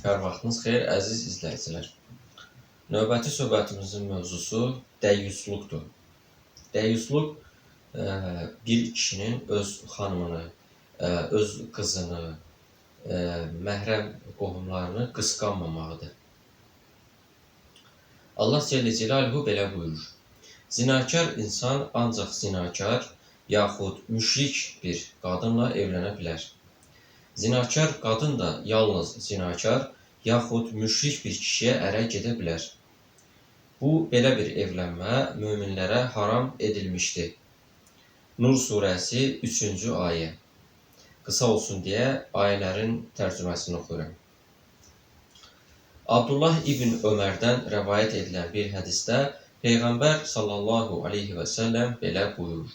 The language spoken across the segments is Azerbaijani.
Hər vaxtınız xeyir, əziz izləyicilər. Növbəti söhbətimizin mövzusu dəyyusluqdur. Dəyyusluq bir kişinin öz xanımını, öz qızını, məhrəm qohumlarını qısqanmamağıdır. Allah Cəllə Celaluhu belə buyurur: Zinakar insan ancaq zinakar yaxud müşrik bir qadınla evlənə bilər. Zinakar qadın da yalnız zinakar yaxud müşrik bir kişiyə ərə gedə bilər. Bu, belə bir evlənmə möminlərə haram edilmişdi. Nur surəsi 3-cü ayə. Qısa olsun deyə ayələrin tərcüməsini oxuyuram. Abdullah ibn Ömərdən rəvayət edilən bir hədisdə Peyğəmbər sallallahu aleyhi və səlləm belə buyurur: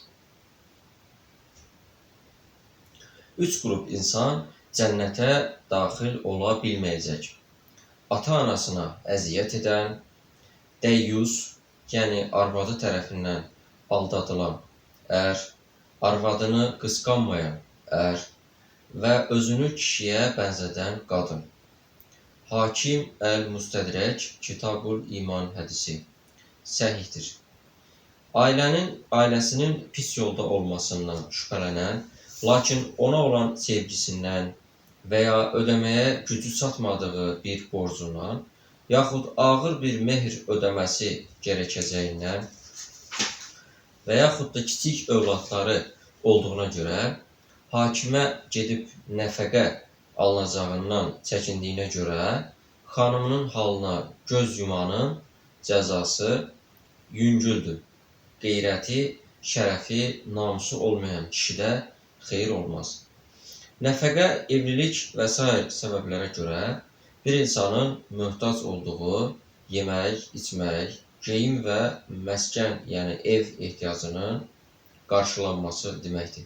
Üç qrup insan cənnətə daxil ola bilməyəcək. Ata-anasına əziyyət edən, dəyyus, yəni arvadı tərəfindən aldadılan ər, arvadını qısqanmayan ər və özünü kişiyə bənzədən qadın. Hakim Əl-Müstədrək Kitabul İman hədisi səhihdir. Ailəsinin pis yolda olmasından şübhələnən, lakin ona olan sevgisindən və ya ödəməyə gücü çatmadığı bir borcundan, yaxud ağır bir mehr ödəməsi gərəkəcəyindən və yaxud da kiçik övladları olduğuna görə hakimə gedib nəfəqə alınacağından çəkindiyinə görə xanımının halına göz yumanın cəzası yüngüldür. Qeyrəti, şərəfi, namusu olmayan kişidə xeyir olmaz. Nəfəqə, evlilik və sair səbəblərə görə bir insanın möhtac olduğu yemək, içmək, geyim və məskən, yəni ev ehtiyacının qarşılanması deməkdir.